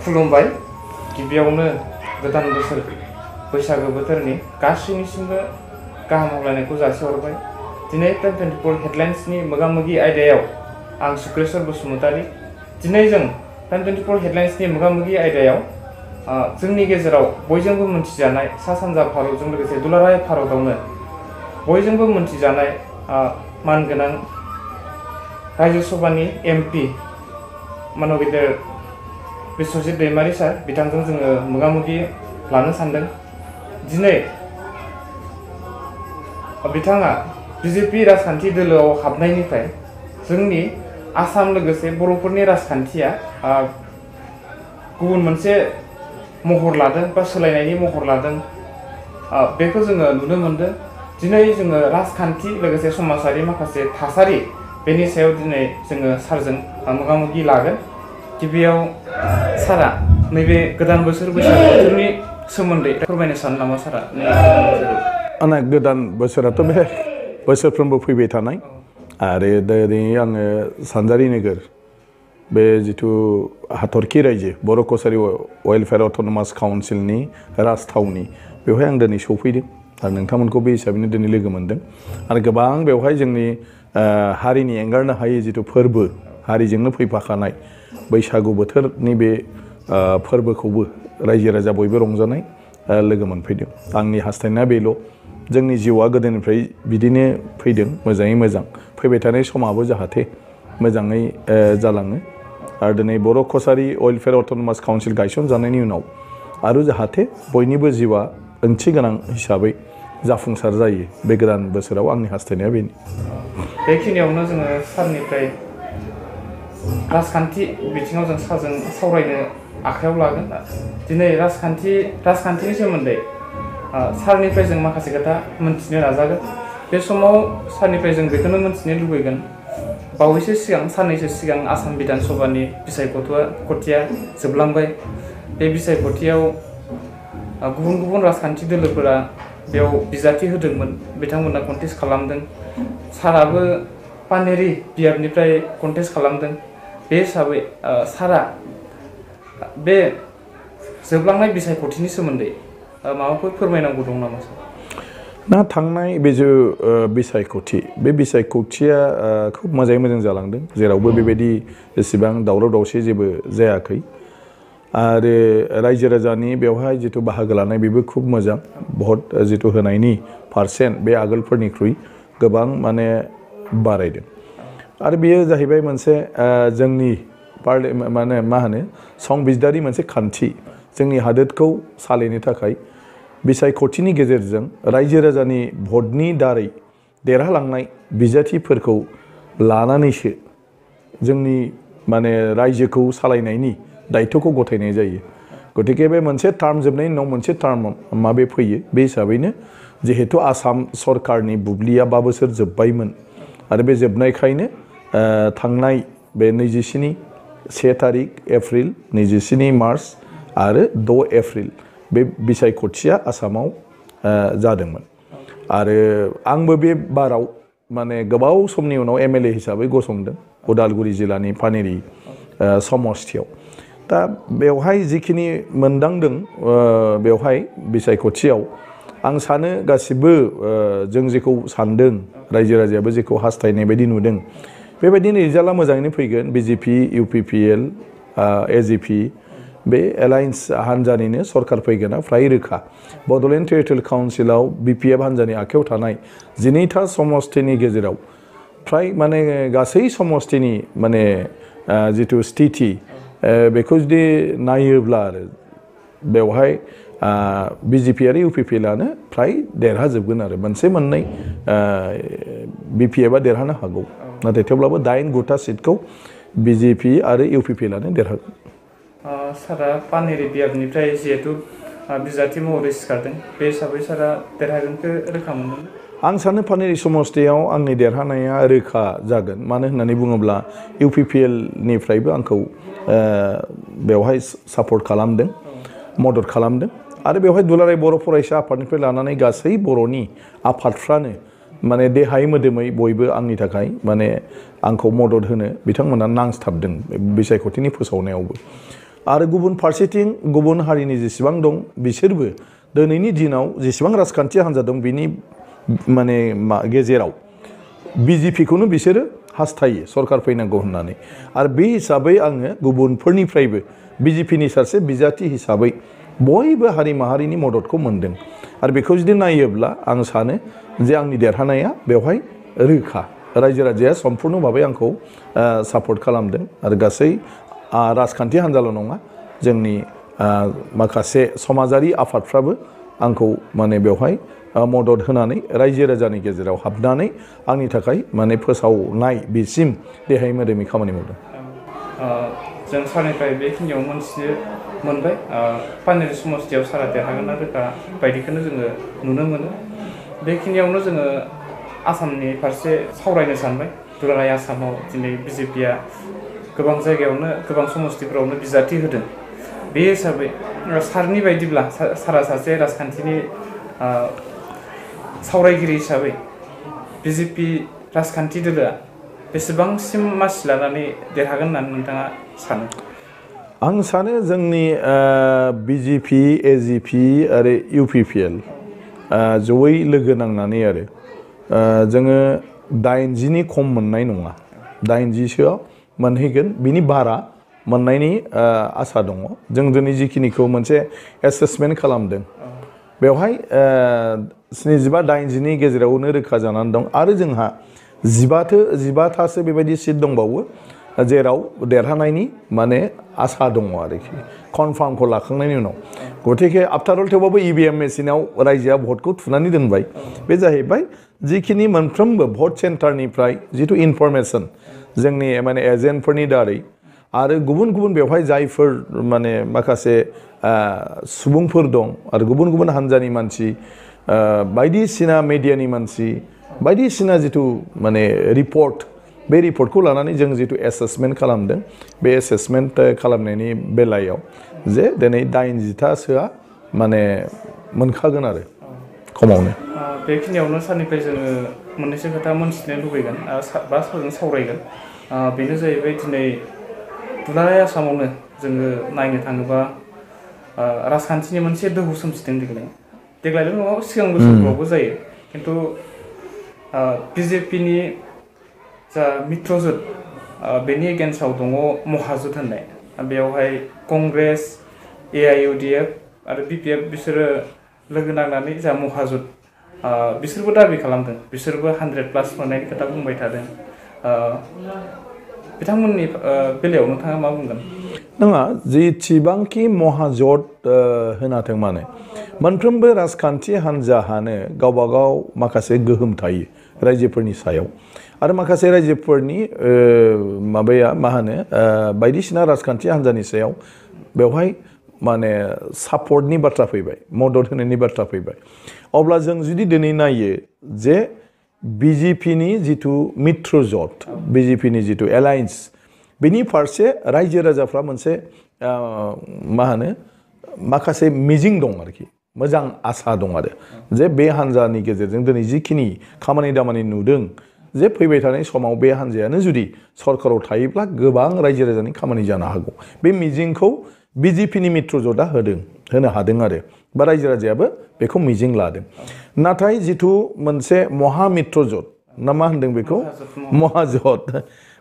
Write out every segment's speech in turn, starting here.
खुलुमबाय गिबियावनो गोदान बोसोर बैसागो बोथोरनि गासैनिसिमबो गाहाम हामलायनायखौ जासिहरबाय। दिनै टाइम 24 हेडलाइन्सनि मोगा-मोगि आयदायाव आं सुक्रेश्वर बसुमतारी। दिनै जों टाइम 24 हेडलाइन्सनि मोगा-मोगि आयदायाव जोंनि गेजेराव बयजोंबो मोनथिजानाय सा सानजा भारतजों लोगोसे दुलाराय भारतआवनो बयजोंबो मोनथिजानाय मानगोनां राज्य सभानि एमपि मानगिदिर बिश्वजित दैमारी सार बिथांजों जोङो मोगा-मोगि लानो सानदों। दिनै बिथाङा बिजेपि राजखान्थि दोलोआव हाबनायनिफ्राय जोंनि आसाम लोगोसे बर'फोरनि राजखान्थिया गुबुन मोनसे महर लादों बा सोलायनायनि महर लादों बेखौ जोङो नुनो मोनदों। दिनै जोङो राजखान्थि लोगोसे समाजारि माखासे थासारि बेनि सायाव दिनै जोङो सारजों मोगा-मोगि लागोन। गिबियाव सारा नैबे गोदान बोसोर बैसागु बोथोरनि सोमोन्दै फोरमायनो सानो नामा सारा? आंना गोदान बोसोराथ' बे बोसोरफ्रोमबो फैबाय थानाय आरो दिनै आङो सानजारि नोगोर बे जिथु हाथरखि रायजो बर' कसारि वेलफेयार अट'नमास काउन्सिलनि राजथावनि बेवहाय आं दिनै सफैदों आरो नोंथांमोनखौ बे हिसाबैनो दिनै लोगो मोनदों आरो गोबां बेवहाय जोंनि हारिनि एंगारनो हायै जिथु फोरबो हारिजोंनो फैफाखानाय बैसागु बोथोरनि बे फोरबोखौबो रायजो राजा बयबो रंजानाय लोगो मोनफैदों। आंनि हास्थायनाया बेल' जोंनि जिउआ गोदोनिफ्राय बिदिनो फैदों मोजाङै मोजां फैबाय थानाय समाबो जाहाथे मोजाङै जालाङो आरो दिनै बर' कसारि वेलफेयार अट'नमास काउन्सिल गायसनजानायनि उनाव आरो जाहाथे बयनिबो जिउआ ओंथि गोनां हिसाबै जाफुंसार जायो बे गोदान बोसोराव आंनि हास्थायनाया बेनो। बेखिनियावनो जोङो सारनिफ्राय राजखान्थि बिथिङाव जों सारजों सावरायनो आखायाव लागोन। दिनै राजखान्थिनि सोमोन्दै सारनिफ्राय जों माखासे खोथा मोनथिनो नाजागोन। बे समाव सारनिफ्राय जों बेखौनो मोनथिनो लुबैगोन बावैसो सिगां साननैसो सिगां आसाम बिधान सभानि बिसायख'थिया जोबलांबाय। बे बिसायख'थियाव गुबुन गुबुन राजखान्थि दोलोफोरा बेयाव बिजाथि होदोंमोन, बिथांमोना कन्टेस्ट खालामदों। साराबो पानेरि बियाबनिफ्राय कन्टेस्ट खालामदों। बे हिसाबै सारा बे जोबलांनाय बिसायख'थिनि सोमोन्दै माबाफोर फोरमायनांगौ दं नामा सार? ना थांनाय बे जे बिसायख'थि बे बिसायख'थिया खोब मोजाङै मोजां जालांदों। जेरावबो बेबायदि एसेबां दावराव दावसि जेबो जायाखै आरो रायजो राजानि बेवहाय जिथु बाहागो लानाय बेबो खोब मोजां। भट जिथु होनायनि पारसेन्ट बे आगोलफोरनिख्रुइ गोबां माने बारायदों आरो बेयो जाहैबाय मोनसे जोंनि माने मा होनो संबिजिदारि मोनसे खान्थि जोंनि हादोरखौ सालायनो थाखाय बिसायख'थिनि गेजेरजों रायजो राजानि भटनि दारै देरहालांनाय बिजाथिफोरखौ लानानैसो जोंनि माने रायजोखौ सालायनायनि दायथ'खौ गथायनाय जायो। गतिके बे मोनसे टार्म जोबनायनि उनाव मोनसे टार्म माबे फैयो बे हिसाबैनो जिहेतु आसाम सरकारनि बुब्लिया 5 बोसोर जोब्बायमोन आरो बे जोबनायखायनो थांनाय बे 1 थारिख एप्रिल 27 मार्च आरो 6 एप्रिल बे बिसायख'थिया आसामाव जादोंमोन आरो आंबो बे बाराव माने गोबाव समनि उनाव एमएलए हिसाबै गसंदों उदालगुरि जिल्लानि पानेरि समस्थियाव। दा बेवहाय जिखिनि मोनदांदों बेवहाय बिसायख'थियाव आं सानो गासिबो जों जेखौ सानदों रायजो राजायाबो जेखौ हास्थायनाय बायदि नुदों बेबायदिनो रिजाल्टआ मोजाङैनो फैगोन। बिजेपि इउपिपिएल एजिपि बे एलायन्स हान्जानिनो सरकार फैगोना फ्राय रोखा। बड'लेण्ड टेरिटरियेल काउन्सिलाव बिपिएफ हान्जानि आखायाव थानाय 12था समस्थिनि गेजेराव फ्राय माने गासै समस्थिनि माने जिथु स्थिति बेखौ जुदि नायोब्ला आरो बेवहाय बिजेपि आरो इउपिपिएलआनो फ्राय देरहाजोबगोन आरो मोनसे मोननै बिपिएफआ देरहानो हागौ नाथाय थेवब्लाबो 8-9था सिटखौ बिजेपि आरो इउपिपिएलआनो देरहागोन। सारा पानेरि बियाबनिफ्राय जिहेतु बिजाथि महरै सिखारदों बे हिसाबै सारा देरहागोनखौ रोखा मोनदों। आं सानो पानेरि समस्थियाव आंनि देरहानाया रोखा जागोन। मानो होननानै बुङोब्ला इउपिपिएलनिफ्रायबो आंखौ बेवहाय सापर्ट खालामदों मदद खालामदों आरो बेवहाय दुलाराय बर' फरायसा आफादनिफ्राय लानानै गासै बर'नि आफादफ्रानो माने देहाय मोदोमै बयबो आंनि थाखाय माने आंखौ मदद होनो बिथांमोना नांस्थाबदों बिसायख'थिनि फोसावनायावबो आरो गुबुन फारसेथिं गुबुन हारिनि जेसेबां दं बिसोरबो दिनैनि दिनाव जेसेबां राजखान्थि हान्जा दं बिनि माने गेजेराव बिजेपिखौनो बिसोरो हास्थायो सरकार फैनांगौ होननानै आरो बे हिसाबै आङो गुबुनफोरनिफ्रायबो बिजेपिनि सासे बिजाथि हिसाबै बयबो हारि माहारिनि मददखौ मोनदों आरो बेखौ जुदि नायोब्ला आं सानो जे आंनि देरहानाया बेवहाय रोखा रायजो राजाया सम्पुर्ण भाबै आंखौ सापर्ट खालामदों आरो गासै राजखान्थि हान्जाल' नङा जोंनि माखासे समाजारि आफादफ्राबो आंखौ माने बेवहाय मदद होनानै रायजो राजानि गेजेराव हाबनानै आंनि थाखाय माने फोसावनाय बिसिम देहाय मोदोमै खामानि मावदों। जों सारनिफ्राय बेखिनियाव मोनथिनो मोनबाय पानेरि समस्थियाव सारा देरहागोन रोखा बायदिखौनो जोङो नुनो मोनो। बेखिनियावनो जोङो आसामनि फारसे सावरायनो सानबाय। दुलाराय आसामाव दिनै बिजेपिया गोबां जायगायावनो गोबां समस्थिफोरावनो बिजाथि होदों। बे हिसाबै सारनि बायदिब्ला सारा सासे राजखान्थिनि सावरायगिरि हिसाबै बिजेपि राजखान्थि दोलोआ बेसेबांसिम मासि लानानै देरहागोन होननानै नोंथाङा सानो? आं सानो जोंनि बिजेपि एजिपि आरो इउपिपिएल जयै लोगो नांनानै आरो जोङो 80नि खम मोननाय नङा 80सोआव मोनहैगोन बिनि बारा मोननायनि आसा दङ। जों दिनै जिखिनिखौ मोनसे एसेसमेन्ट खालामदों बेवहाय 75-80नि गेजेरावनो रोखा जानानै दं आरो जोंहा 15थासो बेबायदि सिट दंबावो जेराव देरहानायनि माने आसा दङ आरोखि कनफार्मखौ लाखांनायनि उनाव गतिके आफ्टार अल थेवबाबो इभिएम मेसिनाव रायजोआ भटखौ थुनानै दोनबाय। बे जाहैबाय जिखिनि मोनफ्रोमबो भट सेन्टारनिफ्राय जिथु इनफरमेसन जोंनि माने एजेन्टफोरनि दारै आरो गुबुन गुबुन बेवहाय जायफोर माने माखासे सुबुंफोर दं आरो गुबुन गुबुन हान्जानि मानसि बायदिसिना मेडियानि मानसि बायदिसिना जिथु माने रिपर्ट बे रिपर्टखौ लानानै जों जिथु एसेसमेन्ट खालामदों बे एसेसमेन्ट खालामनायनि बेलायाव जे दिनै 80थासोआ माने मोनखागोन आरो खमावनो। बेखिनियावनो सारनिफ्राय जोङो मोननैसो खोथा मोनथिनो लुबैगोन बा सारजों सावरायगोन। बेनो जाहैबाय दिनै दुलाराय आसामावनो जोङो नायनो थाङोबा राजखान्थिनि मोनसे दोहौ सोमजिदों देग्लायल' नङा सिगां बोसोरफ्रावबो जायो खिन्थु बिजेपिनि जा मित्रजोत बेनि एगेन्स्टआव दङ महाजुत होननाय बेवहाय कंग्रेस AIUDF आरो BPF बिसोरो लोगो नांनानै जा महाजुत बिसोरबो दाबि खालामदों बिसोरबो 100+ मोननायनि खोथा बुंबाय थादों। बिथांमोननि बेलायाव नोंथाङा मा बुंगोन? नङा जेसेबांखि महाजोत होनाथों मानो मोनफ्रोमबो राजखान्थि हान्जाहानो गावबागाव माखासे गोहोम थायो रायजोफोरनि सायाव आरो माखासे रायजोफोरनि माबाया मा होनो बायदिसिना राजखान्थि हान्जानि सायाव बेवहाय माने सापर्टनि बाथ्रा फैबाय मदद होनायनि बाथ्रा फैबाय। अब्ला जों जुदि दिनै नायो जे बिजेपिनि जिथु मित्रजोत बिजेपिनि जिथु एलायन्स बेनि फारसे रायजो राजाफ्रा मोनसे मा होनो माखासे मिजिं दं आरोखि मोजां आसा दं आरो जे बे हान्जानि गेजेरजों दिनै जिखिनि खामानि दामानि नुदों जे फैबाय थानाय समाव बे हान्जायानो जुदि सरकाराव थायोब्ला गोबां रायजो राजानि खामानि जानो हागौ बे मिजिंखौ बिजेपिनि मित्रजोतआ होनो हादों आरो बा रायजो राजायाबो बेखौ मिजिं लादों। नाथाय जिथु मोनसे महामित्रजोत ना मा होनदों बेखौ महाजोत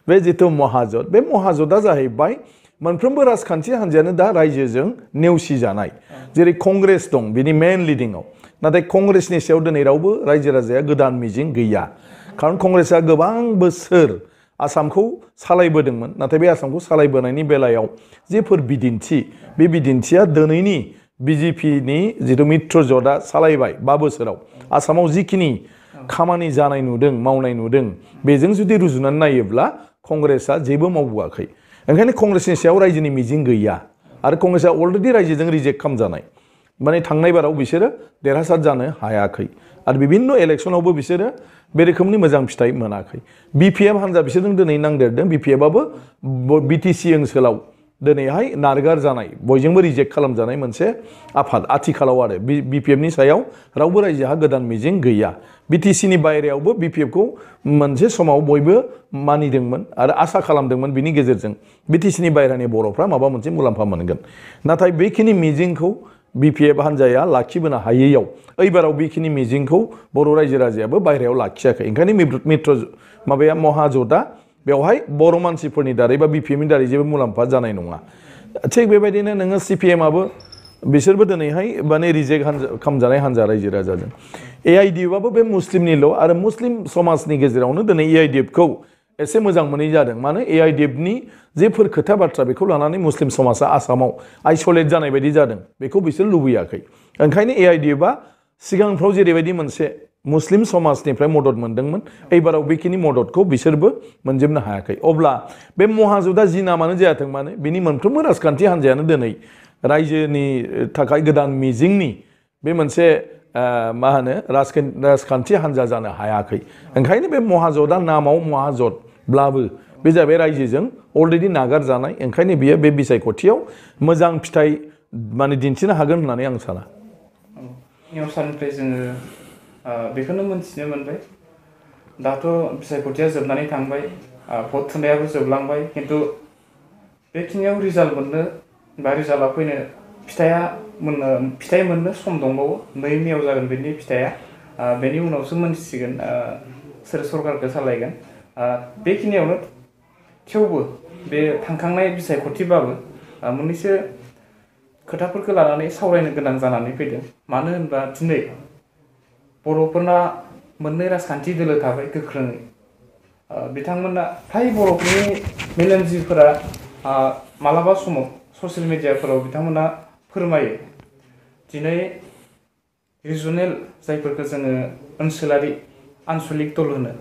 बे जिथु महाजोत बे महाजोतआ जाहैबाय मोनफ्रोमबो राजखान्थि हान्जायानो दा रायजोजों नेवसिजानाय जेरै कंग्रेस दं बिनि मेन लिडिंआव नाथाय कंग्रेसनि सायाव दिनै रावबो रायजो राजाया गोदान मिजिं गैया खारन कंग्रेसआ गोबां बोसोर आसामखौ सालायबोदोंमोन नाथाय बे आसामखौ सालायबोनायनि बेलायाव जेफोर बिदिन्थि बे बिदिन्थिया दिनैनि बिजेपिनि जिथु मित्रजोतआ सालायबाय 5 बोसोराव आसामाव जिखिनि खामानि जानाय नुदों मावनाय नुदों बेजों जुदि रुजुनानै नायोब्ला कंग्रेसआ जेबो मावबोआखै ओंखायनो कंग्रेसनि सायाव रायजोनि मिजिं गैया आरो कंग्रेसआ अलरेडि रायजोजों रिजेक्ट खालामजानाय माने थांनाय बाराव बिसोरो देरहासार जानो हायाखै आरो बिभिन्न इलेक्सनावबो बिसोरो बे रोखोमनि मोजां फिथाइ मोनाखै। BPF हान्जा बिसोरजों दिनै नांदेरदों BPFआबो BTC ओनसोलाव दिनैहाय नारगार जानाय बयजोंबो रिजेक्ट खालामजानाय मोनसे आफाद आथिखालाव आरो BPFनि सायाव रावबो रायजोहा गोदान मिजिं गैया BTCनि बायरायावबो BPFखौ मोनसे समाव बयबो मानिदोंमोन आरो आसा खालामदोंमोन बिनि गेजेरजों BTCनि बायरानि बर'फ्रा माबा मोनसे मुलाम्फा मोनगोन नाथाय बेखिनि मिजिंखौ BPF हान्जाया लाखिबोनो हायैयाव ओइबाराव बेखिनि मिजिंखौ बर' रायजो राजायाबो बायरायाव लाखियाखै ओंखायनो मित्र माबाया महाजोता बेवहाय बर' मानसिफोरनि दारै बा BPFनि दारै जेबो मुलाम्फा जानाय नङा थिग बेबायदिनो नोङो CPMआबो बिसोरबो दिनैहाय माने रिजेक्ट खालामजानाय हान्जा रायजो राजाजों AIDFआबो बे मुस्लिमनिल' आरो मुस्लिम समाजनि गेजेरावनो दिनै AIDFखौ एसे मोजां मोनै जादों मानो AIDFनि जेफोर खोथा बाथ्रा बेखौ लानानै मुस्लिम समाजा आसामाव आइसोलेट जानाय बायदि जादों बेखौ बिसोर लुबैयाखै ओंखायनो AIDFआ सिगांफ्राव जेरैबायदि मोनसे मुस्लिम समाजनिफ्राय मदद मोनदोंमोन एबाराव बेखिनि मददखौ बिसोरबो मोनजोबनो हायाखै अब्ला बे महाजोता जि नामानो जायाथों मानो बिनि मोनफ्रोमबो राजखान्थि हान्जायानो दिनै रायजोनि थाखाय गोदान मिजिंनि बे मोनसे मा होनो राजखान्थि हान्जा जानो हायाखै ओंखायनो बे महाजोता नामाव महाजोतब्लाबो बे जाबाय रायजोजों अलरेडि नागारजानाय ओंखायनो बियो बे बिसायख'थियाव मोजां फिथाइ माने दिन्थिनो हागोन होननानै आं साना सारनिफ्राय जोङो बेखौनो मोनथिनो मोनबाय दाथ' बिसायख'थिया जोबनानै थांबाय भट थुनायाबो जोबलांबाय खिन्थु बेखिनियाव रिजाल्ट मोननो बा रिजाल्टआ फैनो फिथाइ मोननो सम दंबावो 2 मेआव जागोन बेनि फिथाइया बेनि उनावसो मोनथिसिगोन सोर सरकारखौ सालायगोन बेखिनियावनो थेवबो बे थांखांनाय बिसायख'थिबाबो मोननैसो खोथाफोरखौ लानानै सावरायनो गोनां जानानै फैदों मानो होनबा दिनै बर'फोरना मोननै राजखान्थि दोलो थाबाय गोख्रोङै बिथांमोना फ्राय बर'फोरनि मेलेमजिबिफोरा मालाबा समाव ससियेल मिडियाफोराव बिथांमोना फोरमायो दिनै रिजनेल जायफोरखौ जोङो ओनसोलारि आन्सलिक दल होनो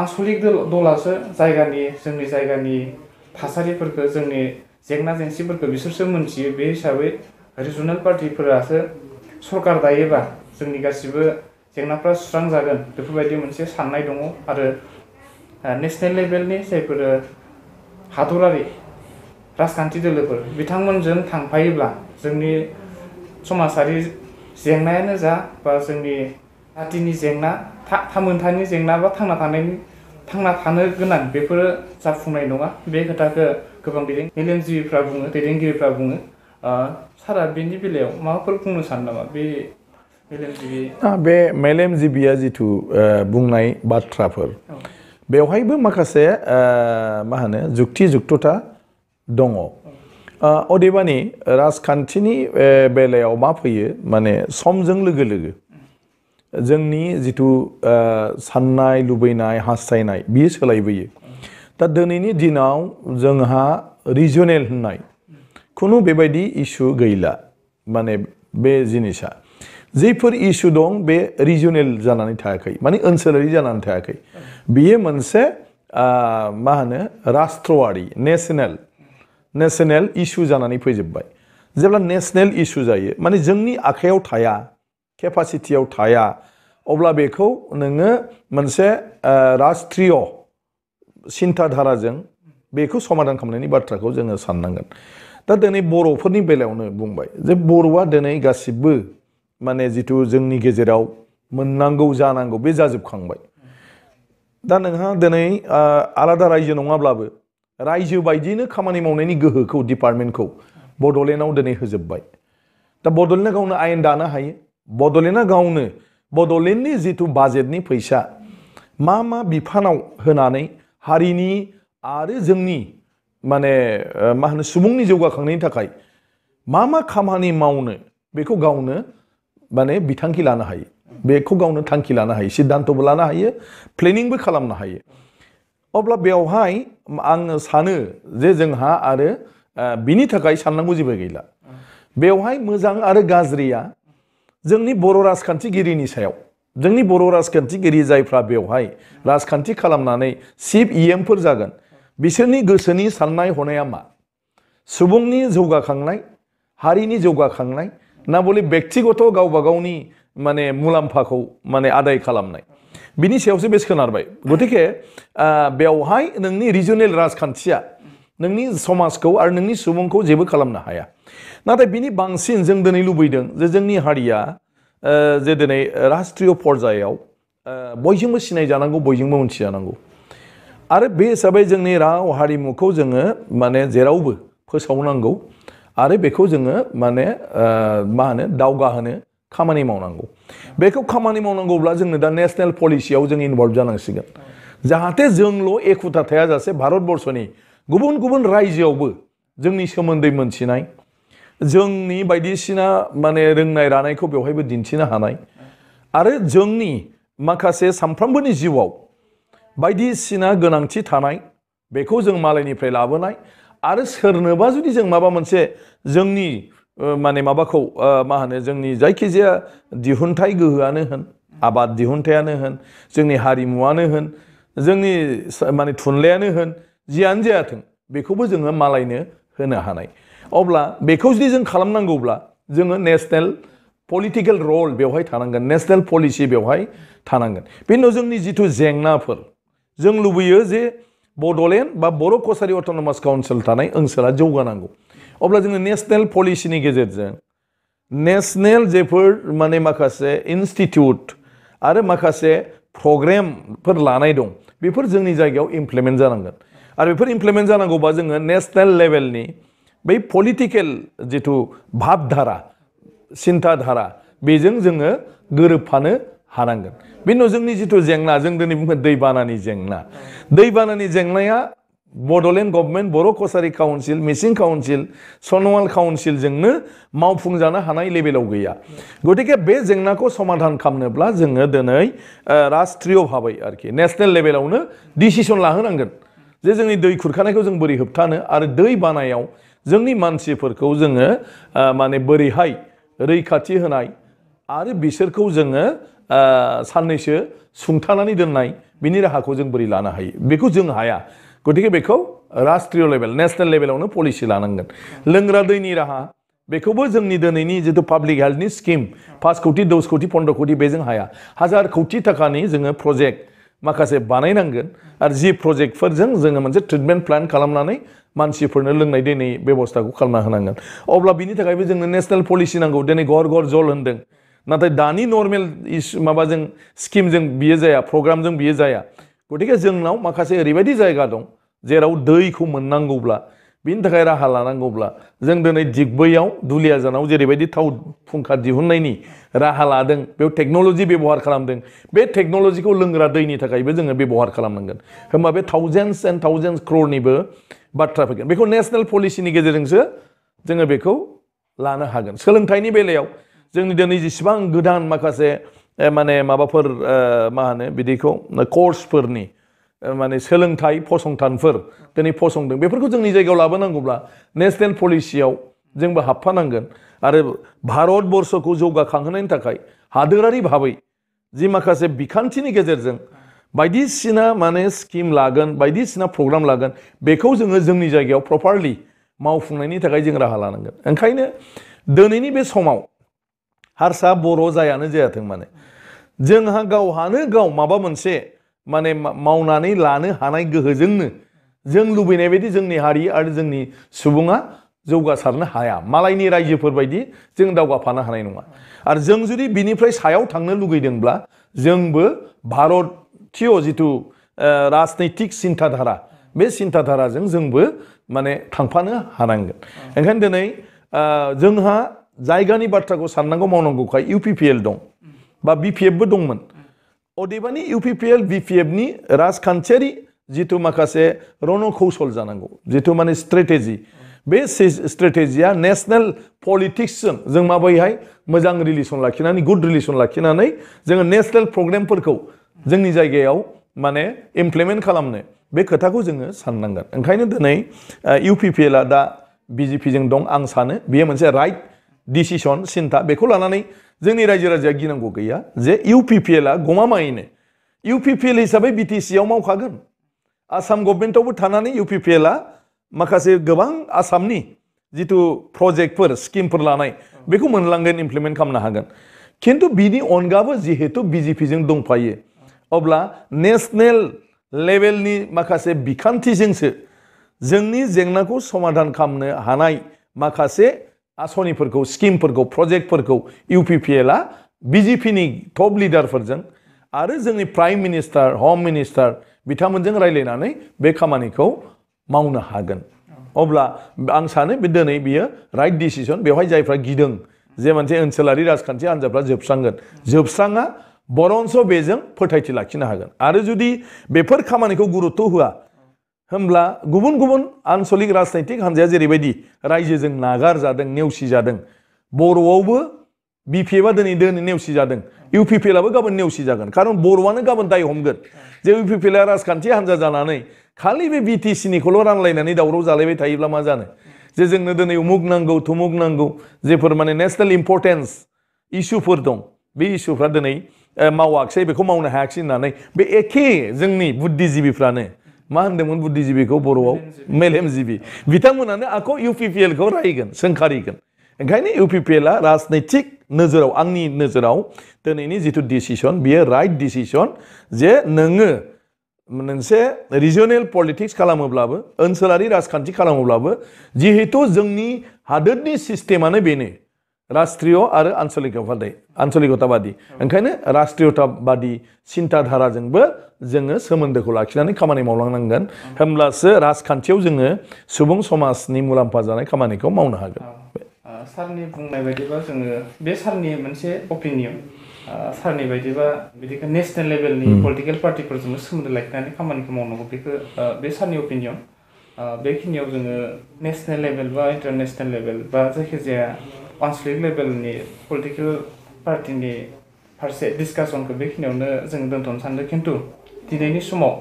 आन्सलिक दलासो जोंनि जायगानि थासारिफोरखौ जोंनि जेंना जेंसिफोरखौ बिसोरसो मोनथियो बे हिसाबै रिजनेल पार्टिफोरासो सरकार दायोबा जोंनि गासिबो जेंनाफ्रा सुस्रांजागोन बेफोरबायदि मोनसे साननाय दङ आरो नेशनेल लेभेलनि जायफोर हादरारि राजखान्थि दोलोफोर बिथांमोनजों थांफायोब्ला जोंनि समाजारि जेंनायानो जा बा जोंनि जातिनि जेंना थामोनथानि जेंना बा थांना थानो गोनां बेफोरो जाफुंनाय नङा बे खोथाखौ गोबां मेलेमजिबिफ्रा बुङो दैदेनगिरिफ्रा बुङो सारा बेनि बेलायाव माबाफोर बुंनो सानो नामा बे मेलेमजिबिया जिथु बुंनाय बाथ्राफोर बेवहायबो माखासे मा होनो जुक्तिजुक्तता दङ अदेबानि राजखान्थिनि बेलायाव मा फैयो माने समजों लोगो लोगो जोंनि जिथु साननाय लुबैनाय हास्थायनाय बियो सोलायबोयो दा दिनैनि दिनाव जोंहा रिजनेल होननाय खुनु बेबायदि इसु गैला माने बे जिनिसा जेफोर इसु दं बे रिजनेल जानानै थायाखै माने ओनसोलारि जानानै थायाखै बियो मोनसे मा होनो राष्ट्रवारि नेशनेल इसु जानानै फैजोबबाय जेब्ला नेशनेल इसु जायो माने जोंनि आखायाव थाया केपासिटियाव थाया अब्ला बेखौ नोङो मोनसे राष्ट्रीय सिन्थाधाराजों बेखौ समाधान खालामनायनि बाथ्राखौ जोङो साननांगोन दा दिनै बर'फोरनि बेलायावनो बुंबाय जे बर'आ दिनै गासिबो माने जिथु जोंनि गेजेराव मोननांगौ जानांगौ बे जाजोबखांबाय दा नोंहा दिनै आलादा रायजो नङाब्लाबो रायजो बायदियैनो खामानि मावनायनि गोहोखौ डिपार्टमेन्टखौ बड'लेण्डआव दिनै होजोबबाय दा बड'लेण्डआ गावनो आयेन दानो हायो बड'लेण्डआ गावनो बड'लेण्डनि जिथु बाजेटनि फैसा मा बिफानाव होनानै हारिनि आरो जोंनि माने मा होनो सुबुंनि जौगाखांनायनि थाखाय मा खामानि मावनो बेखौ गावनो माने बिथांखि लानो हायो बेखौ गावनो थांखि लानो हायो सिद्धान्तबो लानो हायो प्लेनिंबो खालामनो हायो अब्ला बेवहाय आङो सानो जे जोंहा आरो बिनि थाखाय साननांगौ जेबो गैला बेवहाय मोजां आरो गाज्रिया जोंनि बर' राजखान्थिगिरिनि सायाव जोंनि बर' राजखान्थिगिरि जायफ्रा बेवहाय राजखान्थि खालामनानै चिफ इएमफोर जागोन बिसोरनि गोसोनि साननाय हनाया मा सुबुंनि जौगाखांनाय हारिनि जौगाखांनाय ना बले बेक्तिगत गावबा गावनि माने मुलाम्फाखौ माने आदाय खालामनाय बिनि सायावसो बे सोनारबाय गतिके बेवहाय नोंनि रिजनेल राजखान्थिया नोंनि समाजखौ आरो नोंनि सुबुंखौ जेबो खालामनो हाया नाथाय बिनि बांसिन जों दिनै लुबैदों जे जोंनि हारिया जे दिनै राष्ट्रीय पर्यायाव बयजोंबो सिनायजानांगौ बयजोंबो मोनथिजानांगौ आरो बे हिसाबै जोंनि राव हारिमुखौ जोङो माने जेरावबो फोसावनांगौ आरो बेखौ जोङो माने मा होनो दावगाहोनो खामानि मावनांगौ बेखौ खामानि मावनांगौब्ला जोंनो दा नेशनेल पलिसियाव जों इनभल्भ जानांसिगोन जाहाथे जोंल' एखुथा थायाजासे भारतबर्षनि गुबुन गुबुन रायजोआवबो जोंनि सोमोन्दै मोनथिनाय जोंनि बायदिसिना माने रोंनाय रानायखौ बेवहायबो दिन्थिनो हानाय आरो जोंनि माखासे सानफ्रोमबोनि जिउआव बायदिसिना गोनांथि थानाय बेखौ जों मालायनिफ्राय लाबोनाय आरो सोरनोबा जुदि जों माबा मोनसे जोंनि माने माबाखौ मा होनो जोंनि जायखिजाया दिहुनथाइ गोहोआनो होन आबाद दिहुनथायानो होन जोंनि हारिमुआनो होन जोंनि माने थुनलाइयानो होन जियानो जायाथों बेखौबो जोङो मालायनो होनो हानाय अब्ला बेखौ जुदि जों खालामनांगौब्ला जोङो नेशनेल पलिटिकेल रल बेवहाय थानांगोन नेशनेल पलिसि बेवहाय थानांगोन बेनि उनाव जोंनि जिथु जेंनाफोर जों लुबैयो जे बड'लेण्ड बा बर' कसारि अट'नमास काउन्सिल थानाय ओनसोला जौगानांगौ अब्ला जोङो नेशनेल पलिसिनि गेजेरजों नेशनेल जेफोर माने माखासे इनस्टिट्युट आरो माखासे प्रग्रामफोर लानाय दं बेफोर जोंनि जायगायाव इमप्लिमेन्ट जानांगोन आरो बेफोर इमप्लिमेन्ट जानांगौबा जोङो नेशनेल लेभेलनि बै पलिटिकेल जिथु भाबधारा सिन्थाधारा बेजों जोङो गोरोबफानो हानांगोन बेनि उनाव जोंनि जिथु जेंना जों दिनै बुङो दैबानानि जेंनाया बड'लेण्ड गभर्नमेन्ट बर' कसारि काउन्सिल मिसिं काउन्सिल सनवाल काउन्सिलजोंनो मावफुंजानो हानाय लेभेलाव गैया गतिके बे जेंनाखौ समाधान खालामनोब्ला जोङो दिनै राष्ट्रीय भाबै आरोखि नेशनेल लेभेलावनो डिसिसन लाहोनांगोन जे जोंनि दै खुरखानायखौ जों बोरै होबथानो आरो दै बानायाव जोंनि मानसिफोरखौ जोङो माने बोरैहाय रैखाथि होनाय आरो बिसोरखौ जोङो साननैसो सुंथानानै दोननाय बिनि राहाखौ जों बोरै लानो हायो बेखौ जों हाया गतिके बेखौ राष्ट्रीय लेभेल नेशनेल लेभेलावनो पलिसि लानांगोन लोंग्रा दैनि राहा बेखौबो जोंनि दिनैनि जिथु पाब्लिक हेल्थनि स्किम 5 कोटि 10 कोटि 15 कोटि बेजों हाया 1000 कोटि थाखानि जोङो प्रजेक्ट माखासे बानायनांगोन आरो जि प्रजेक्टफोरजों जोङो मोनसे ट्रिटमेन्ट प्लान खालामनानै मानसिफोरनो लोंनाय दैनि बेबस्थाखौ खालामना होनांगोन अब्ला बिनि थाखायबो जोंनो नेशनेल पलिसि नांगौ दिनै घर घर जल होनदों नाथाय दानि नर्मेल माबाजों स्किमजों बियो जाया प्रग्रामजों बियो जाया गतिके जोंनाव माखासे ओरैबायदि जायगा दं जेराव दैखौ मोननांगौब्ला बिनि थाखाय राहा लानांगौब्ला जों दिनै दिग्बैयाव दुलियाजानाव जेरैबायदि थाव फुंखा दिहुननायनि राहा लादों बेयाव टेक्न'लजि बेबहार खालामदों बे टेक्न'लजिखौ लोंग्रा दैनि थाखायबो जोङो बेबहार खालामनांगोन होमबा बे थाउजेन्डस एन्ड थाउजेन्डस क्र'रनिबो बाथ्रा फैगोन बेखौ नेशनेल पलिसिनि गेजेरजोंसो जोङो बेखौ लानो हागोन सोलोंथाइनि बेलायाव जोंनि दिनै जेसेबां गोदान माखासे माने माबाफोर मा होनो बिदिखौ कर्सफोरनि माने सोलोंथाइ फसंथानफोर दिनै फसंदों बेफोरखौ जोंनि जायगायाव लाबोनांगौब्ला नेशनेल पलिसियाव जोंबो हाबफानांगोन आरो भारतबर्षखौ जौगाखांहोनायनि थाखाय हादोरारि भाबै जि माखासे बिखान्थिनि गेजेरजों बायदिसिना माने स्किम लागोन बायदिसिना प्रग्राम लागोन बेखौ जोङो जोंनि जायगायाव प्रपारलि मावफुंनायनि थाखाय जों राहा लानांगोन ओंखायनो दिनैनि बे समाव हारसा बर' जायानो जायाथों माने जोंहा गावहानो गाव माबा मोनसे माने मावनानै लानो हानाय गोहोजोंनो जों लुबैनाय बायदि जोंनि हारि आरो जोंनि सुबुङा जौगासारनो हाया मालायनि रायजोफोर बायदि जों दावगाफानो हानाय नङा आरो जों जुदि बिनिफ्राय सायाव थांनो लुगैदोंब्ला जोंबो भारतीय जिथु राजनैतिक सिन्थाधारा बे सिन्थाधाराजों जोंबो माने थांफानो हानांगोन ओंखायनो दिनै जोंहा जायगानि बाथ्राखौ साननांगौ मावनांगौखाय UPPL दं बा BPFबो दंमोन अदेबानि UPPL BPFनि राजखान्थियारि जिथु माखासे रणकौशल जानांगौ जिथु माने स्ट्रेटेजि बे स्ट्रेटेजिया नेशनेल पलिटिक्सजों जों माबोरैहाय मोजां रिलेसन लाखिनानै गुड रिलेसन लाखिनानै जोङो नेशनेल प्रग्रामफोरखौ जोंनि जायगायाव माने इमप्लिमेन्ट खालामनो बे खोथाखौ जोङो साननांगोन ओंखायनो दिनै UPPLआ दा BJPजों दं आं सानो बेयो मोनसे राइट डिसिसन सिन्था बेखौ लानानै जोंनि रायजो राजाया गिनांगौ गैया जे UPPLआ गमामायैनो UPPL हिसाबै BTCआव मावखागोन आसाम गभर्नमेन्टआवबो थानानै UPPLआ माखासे गोबां आसामनि जिथु प्रजेक्टफोर स्किमफोर लानाय बेखौ मोनलांगोन इमप्लिमेन्ट खालामनो हागोन खिन्थु बिनि अनगाबो जिहेतु BJPजों दंफायो अब्ला नेशनेल लेभेलनि माखासे बिखान्थिजोंसो जोंनि जेंनाखौ समाधान खालामनो हानाय माखासे आसनिफोरखौ स्किमफोरखौ प्रजेक्टफोरखौ इउपिपिएलआ बिजेपिनि टप लिडारफोरजों आरो जोंनि प्राइम मिनिस्टार हम मिनिस्टार बिथांमोनजों रायलायनानै बे खामानिखौ मावनो हागोन अब्ला आं सानो बे दिनै बियो राइट डिसिजन बेवहाय जायफ्रा गिदों जे मोनसे ओनसोलारि राजखान्थि हान्जाफ्रा जोबस्राङा बरन्स बेजों फोथायथि लाखिनो हागोन आरो जुदि बेफोर खामानिखौ गुरुत्व होआ होमब्ला गुबुन गुबुन आन्चलिक राजनैतिक हान्जाया जेरैबायदि रायजोजों नागारजादों नेवसिजादों बर'आवबो बिपिएफआ दिनै नेवसिजादों इउपिपिएलआबो गाबोन नेवसिजागोन खारन बर'आनो गाबोन दाय हमगोन जे इउपिपिएलआ राजखान्थि हान्जा जानानै खालि बे बिटिसिनिखौल' रानलायनानै दावराव जालायबाय थायोब्ला मा जानो जे जोंनो दिनै उमुक नांगौ थुमुक नांगौ जेफोर माने नेशनेल इम्परटेन्स इस्युफोर दं बे इस्युफ्रा दिनै मावाखिसै बेखौ मावनो हायाखिसै होननानै बे एखे जोंनि बुद्धिजिबिफ्रानो मा होनदोंमोन बुद्धिजिबिखौ बर'आव मेलेमजिबि बिथांमोनानो आखौ इउपिपिएलखौ रायगोन सोंखारिगोन ओंखायनो इउपिपिएलआ राजनैतिक नोजोराव आंनि नोजोराव दिनैनि जिथु डिसिसन बियो राइट डिसिसन जे नोङो मोनसे रिजनेल पलिटिक्स खालामोब्लाबो ओनसोलारि राजखान्थि खालामोब्लाबो जिहेतु जोंनि हादोरनि सिस्टेमानो बेनो राष्ट्रीय आरो आन्चलिकताबादि ओंखायनो राष्ट्रीयताबादि सिन्ताधाराजोंबो जोङो सोमोन्दोखौ लाखिनानै खामानि मावलांनांगोन होमब्लासो राजखान्थियाव जोङो सुबुं समाजनि मुलाम्फा जानाय खामानिखौ मावनो हागोन सारनि बुंनाय बायदिबा जोङो बे सारनि मोनसे अपिनियन सारनि बायदिबा बिदिखौ नेशनेल लेभेलनि पलिटिकेल पार्टिफोरजों सोमोन्दो लाखिनानै खामानिखौ मावनांगौ बेखौ बे सारनि अपिनियन बेखिनियाव जोङो नेशनेल लेभेल बा इन्टारनेशनेल लेभेल बा जायखिजाया आन्चलिक लेभेलनि पलिटिकेल पार्टिनि फारसे डिसकासनखौ बेखिनियावनो जों दोनथ'नो सानदों खिन्थु दिनैनि समाव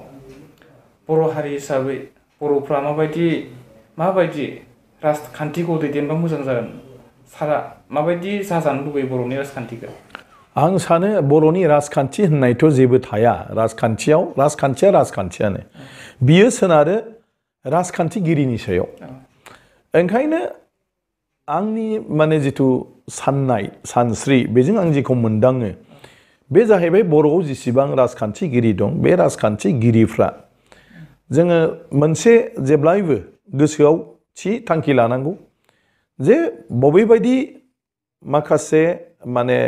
बर' हारि हिसाबै बर'फ्रा माबायदि राजखान्थिखौ दैदेनबा मोजां जागोन सारा माबायदि जाजानो लुबैयो बर'नि राजखान्थिखौ आं सानो बर'नि राजखान्थि होननायथ' जेबो थाया राजखान्थिया राजखान्थियानो बियो सोनारो राजखान्थिगिरिनि सायाव ओंखायनो आंनि माने जिथु सानस्रि बेजों आं जेखौ मोनदाङो बे जाहैबाय बर'आव जेसेबां राजखान्थिगिरि दं बे राजखान्थिगिरिफ्रा जोङो मोनसे जेब्लायबो गोसोआव थि थांखि लानांगौ जे बबेबायदि माखासे माने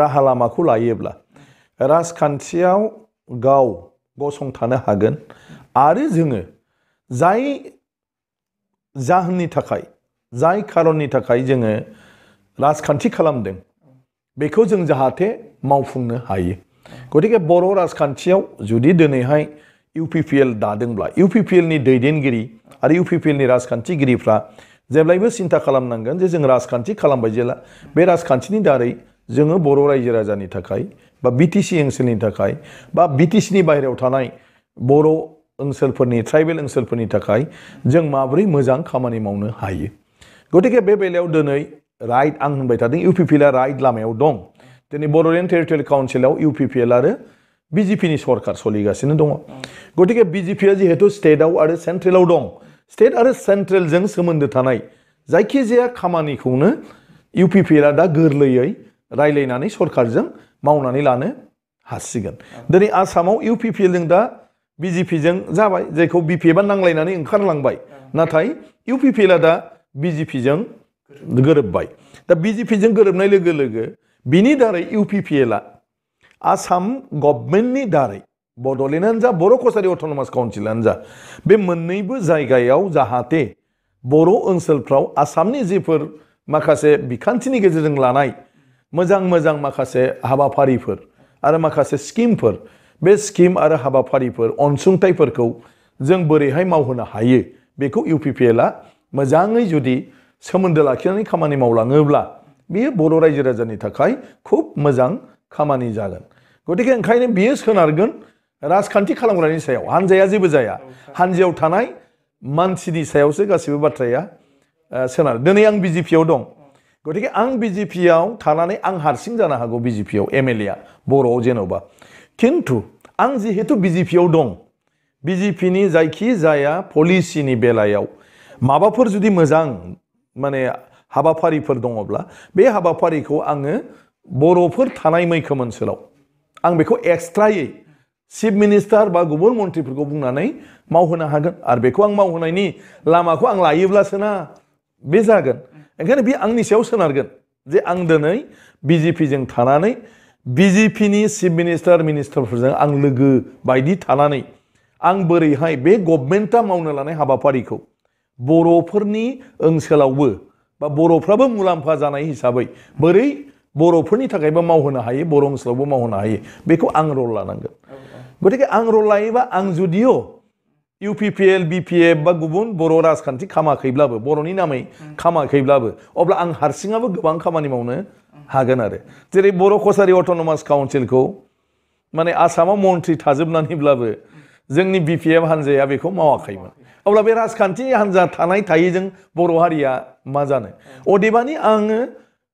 राहा लामाखौ लायोब्ला राजखान्थियाव गाव गसंथानो हागोन आरो जोङो जाय जाहोननि थाखाय जाय खारननि थाखाय जोङो राजखान्थि खालामदों बेखौ जों जाहाथे मावफुंनो हायो गतिके बर' राजखान्थियाव जुदि दिनैहाय इउपिपिएल दादोंब्ला इउपिपिएलनि दैदेनगिरि आरो इउपिपिएलनि राजखान्थिगिरिफ्रा जेब्लायबो सिन्था खालामनांगोन जे जों राजखान्थि खालामबाय जेला बे राजखान्थिनि दारै जोङो बर' रायजो राजानि थाखाय बा बिटिसि ओनसोलनि थाखाय बा बिटिसिनि बाहेरायाव थानाय बर' ओनसोलफोरनि ट्राइबेल ओनसोलफोरनि थाखाय जों माबोरै मोजां खामानि मावनो हायो गतिके बे बेलायाव दिनै राइट आं होनबाय थादों इउपिपिएलआ राइट लामायाव दं दिनै बड'लेण्ड टेरिटरियेल काउन्सिलाव इउपिपिएल आरो बिजेपिनि सरकार सोलिगासिनो दङ गतिके बिजेपिआ जिहेतु स्टेटआव आरो सेन्ट्रेलाव दं स्टेट आरो सेन्ट्रेलजों सोमोन्दो थानाय जायखिजाया खामानिखौनो इउपिपिएलआ दा गोरलैयै रायलायनानै सरकारजों मावनानै लानो हासिगोन दिनै आसामाव इउपिपिएलजों दा बिजेपिजों जाबाय जायखौ बिपिएफआ नांलायनानै ओंखारलांबाय नाथाय इउपिपिएलआ दा बिजेपिजों गोरोबबाय दा बिजेपिजों गोरोबनाय लोगो लोगो बिनि दारै इउपिपिएलआ आसाम गभर्नमेन्टनि दारै बड'लेण्डआनो जा बर' कसारि अट'नमास काउन्सिलानो जा बे मोननैबो जायगायाव जाहाथे बर' ओनसोलफ्राव आसामनि जिफोर माखासे बिखान्थिनि गेजेरजों लानाय मोजां माखासे हाबाफारिफोर आरो माखासे स्किमफोर बे स्किम आरो हाबाफारिफोर अनसुंथाइफोरखौ जों बोरैहाय मावहोनो हायो बेखौ इउपिपिएलआ मोजाङै जुदि सोमोन्दो लाखिनानै खामानि मावलाङोब्ला बेयो बर' रायजो राजानि थाखाय खुब मोजां खामानि जागोन गतिके ओंखायनो बियो सोनारगोन राजखान्थि खालामग्रानि सायाव हानजाया जेबो जाया हानजायाव थानाय मानसिनि सायावसो गासिबो बाथ्राया सोनार दिनै आं बिजेपिआव दं गतिके आं बिजेपिआव थानानै आं हारसिं जानो हागौ बिजेपिआव एमएलएआ बर'आव जेन'बा खिन्थु आं जिहेतु बिजेपिआव दं बिजेपिनि जायखि जाया पलिसिनि बेलायाव माबाफोर जुदि मोजां माने हाबाफारिफोर दङब्ला बे हाबाफारिखौ आङो बर'फोर थानाय मैखोम ओनसोलाव आं बेखौ एक्सट्रायै चिफ मिनिस्टार बा गुबुन मन्थ्रिफोरखौ बुंनानै मावहोनो हागोन आरो बेखौ आं मावहोनायनि लामाखौ आं लायोब्लासो ना बे जागोन ओंखायनो बे आंनि सायाव सोनारगोन जे आं दिनै बिजेपिजों थानानै बिजेपिनि चिफ मिनिस्टारफोरजों आं लोगो बायदि थानानै आं बोरैहाय बे गभर्नमेन्टआ मावनो लानाय हाबाफारिखौ बर'फोरनि ओनसोलावबो बा बर'फ्राबो मुलाम्फा जानाय हिसाबै बोरै बर'फोरनि थाखायबो मावहोनो हायो बर' ओनसोलावबो मावहोनो हायो बेखौ आं रल लानांगोन गतिके आं रल लायोबा आं जुदिअ इउपिपिएल बिपिएफ बा गुबुन बर' राजखान्थि खामाखैब्लाबो बर'नि नामै खामाखैब्लाबो अब्ला आं हारसिङाबो गोबां खामानि मावनो हागोन आरो जेरै बर' कसारि अट'नमास काउन्सिलखौ माने आसामाव मन्थ्रि थाजोबनानैब्लाबो जोंनि बिपिएफ हान्जाया बेखौ मावाखैमोन अब्ला बे राजखान्थि हान्जा थानाय थायैजों बर' हारिया मा जानो अदेबानि आङो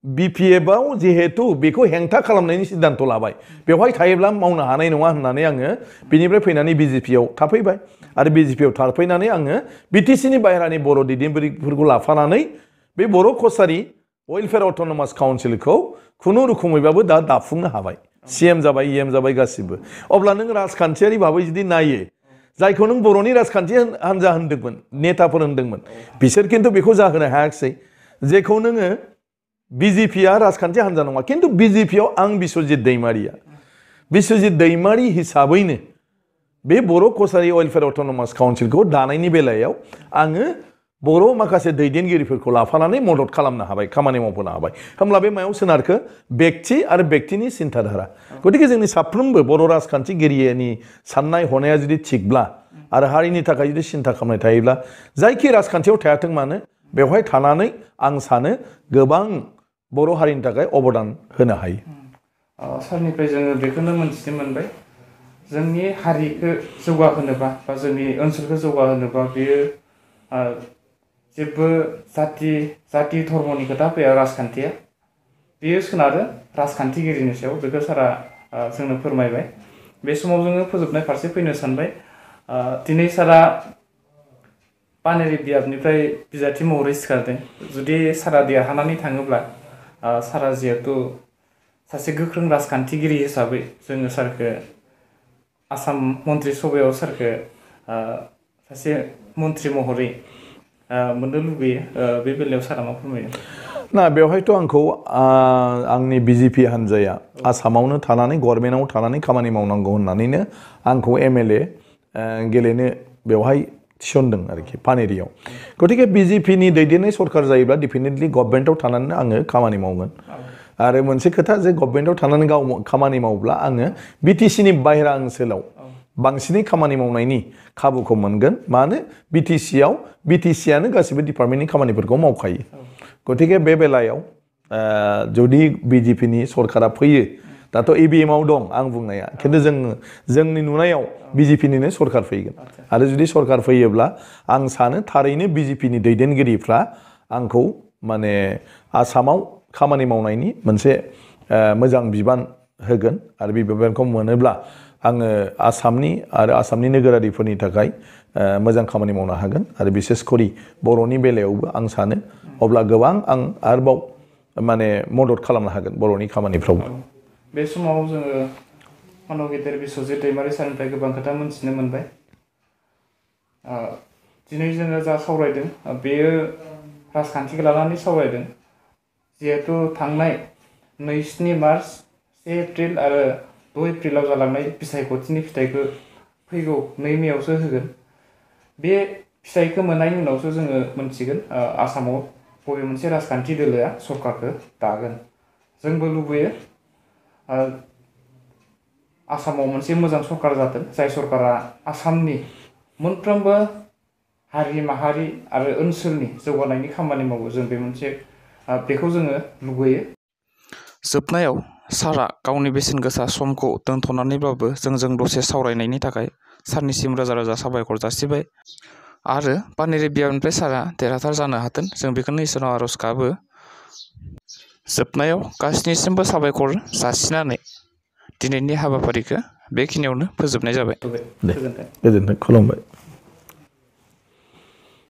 बिपिएफआव जिहेतु बेखौ हेंथा खालामनायनि सिद्धान्त लाबाय बेवहाय थायोब्ला मावनो हानाय नङा होननानै आङो बिनिफ्राय फैनानै बिजेपिआव थाफैबाय आरो बिजेपिआव थाफैनानै आङो बिटिसिनि बाहेरानि बर' दैदेनगिरिफोरखौ लाफानानै बे बर' कसारि वेलफेयार अट'नमास काउन्सिलखौ खुनुरुखुमैबाबो दा दाफुंनो हाबाय सिएम जाबाय इएम जाबाय गासिबो अब्ला नों राजखान्थियारि भाबै जुदि नायो जायखौ नों बर'नि राजखान्थि हान्जा होनदोंमोन नेताफोर होनदोंमोन बिसोर खिन्थु बेखौ जाहोनो हायाखिसै जेखौ नोङो बिजेपिआ राजखान्थि हान्जा नङा खिन्थु बिजेपिआव आं बिश्वजित दैमारि हिसाबैनो बे बर' कसारि वेलफेयार अट'नमास काउन्सिलखौ दानायनि बेलायाव आङो बर' माखासे दैदेनगिरिफोरखौ लाफानानै मदद खालामनो हाबाय खामानि मावहोनो हाबाय होमब्ला बे मायाव सोनारखो व्यक्ति आरो व्यक्तिनि सिन्ताधारा गतिके जोंनि साफ्रोमबो बर' राजखान्थिगिरिनि साननाय हनाया जुदि थिगब्ला आरो हारिनि थाखाय जुदि सिन्ता खालामनाय थायोब्ला जायखि राजखान्थियाव थायाथों मानो बेवहाय थानानै आं सानो गोबां बर' हारिनि थाखाय अबदान होनो हायो सारनिफ्राय जोङो बेखौनो मोनथिनो मोनबाय जोंनि हारिखौ जौगाहोनोबा बा जोंनि ओनसोलखौ जौगाहोनोबा बेयो जेबो जाति धर्मनि खोथा फैया राजखान्थिया बेयो सोनारो राजखान्थिगिरिनि सायाव बेखौ सारा जोंनो फोरमायबाय बे समाव जोङो फोजोबनाय फारसे फैनो सानबाय दिनै सारा पानेरि बियाबनिफ्राय बिजाथि महरै सिखारदों जुदि सारा देरहानानै थाङोब्ला सारा जिहेतु सासे गोख्रों राजखान्थिगिरि हिसाबै जोङो सारखौ आसाम मन्त्रि सभायाव सारखौ सासे मन्त्रि महरै मोननो लुबैयो बे बेलायाव सारा मा फोरमायो ना बेवहायथ' आंखौ आंनि बिजेपि हान्जाया आसामावनो थानानै गभर्नमेन्टआव थानानै खामानि मावनांगौ होननानैनो आंखौ एमएलए गेलेनो बेवहाय थिसनदों आरोखि पानेरियाव गतिके बिजेपिनि दैदेननाय सरकार जायोब्ला डेफिनेटलि गभर्नमेन्टआव थानानै आङो खामानि मावगोन आरो मोनसे खोथा जे गभर्नमेन्टआव थानानै गाव खामानि मावब्ला आङो बिटिसिनि बाहेरा ओनसोलाव बांसिनै खामानि मावनायनि खाबुखौ मोनगोन मानो बिटिसिआनो गासिबो डिपार्टमेन्टनि खामानिफोरखौ मावखायो गतिके बे बेलायाव जुदि बिजेपिनि सरकारा फैयो दाथ' इभिएमआव दं आं बुंनाया खिन्थु जोंनि नुनायाव बिजेपिनिनो सरकार फैगोन आरो जुदि सरकार फैयोब्ला आं सानो थारैनो बिजेपिनि दैदेनगिरिफ्रा आंखौ माने आसामाव खामानि मावनायनि मोनसे मोजां बिबान होगोन आरो बे बिबानखौ मोनोब्ला आङो आसामनि आरो आसामनि नोगोरारिफोरनि थाखाय मोजां खामानि मावनो हागोन आरो बिसेसकरि बर'नि बेलायावबो आं सानो अब्ला गोबां आं आरोबाव माने मदद खालामनो हागोन बर'नि खामानिफ्रावबो बे समाव जोङो मानव गेदेर बिश्वजित दैमारि सारनिफ्राय गोबां खोथा मोनथिनो मोनबाय दिनै जोङो जा सावरायदों बेयो राजखान्थिखौ लानानै सावरायदों जिहेतु थांनाय 2 मार्च 1 एप्रिल आरो 2 एप्रिलाव जालांनाय बिसायख'थिनि फिथाइखौ फैगौ 2 मेआवसो होगोन बे फिथाइखौ मोननायनि उनावसो जोङो मोनथिगोन आसामाव बबे मोनसे राजखान्थि दोलोआ सरकारखौ दागोन जोंबो लुबैयो आसामाव मोनसे मोजां सरकार जाथों जाय सरकारा आसामनि मोनफ्रोमबो हारि माहारि आरो ओनसोलनि जौगानायनि खामानि मावो जों बे मोनसे बेखौ जोङो लुबैयो जोबनायाव सारा गावनि बेसेन गोसा समखौ दोनथ'नानैब्लाबो जोंजों दसे सावरायनायनि थाखाय सारनिसिम रोजा रोजा साबायखर जासिबाय आरो पानेरि बियाबनिफ्राय सारा देरहासार जानो हाथों जों बेखौनो इसोरनाव आर'ज गाबो जोबनायाव गासैनिसिमबो साबायखर जासिनानै दिनैनि हाबाफारिखौ बेखिनियावनो फोजोबनाय जाबाय गोजोन्थों खुलुमबाय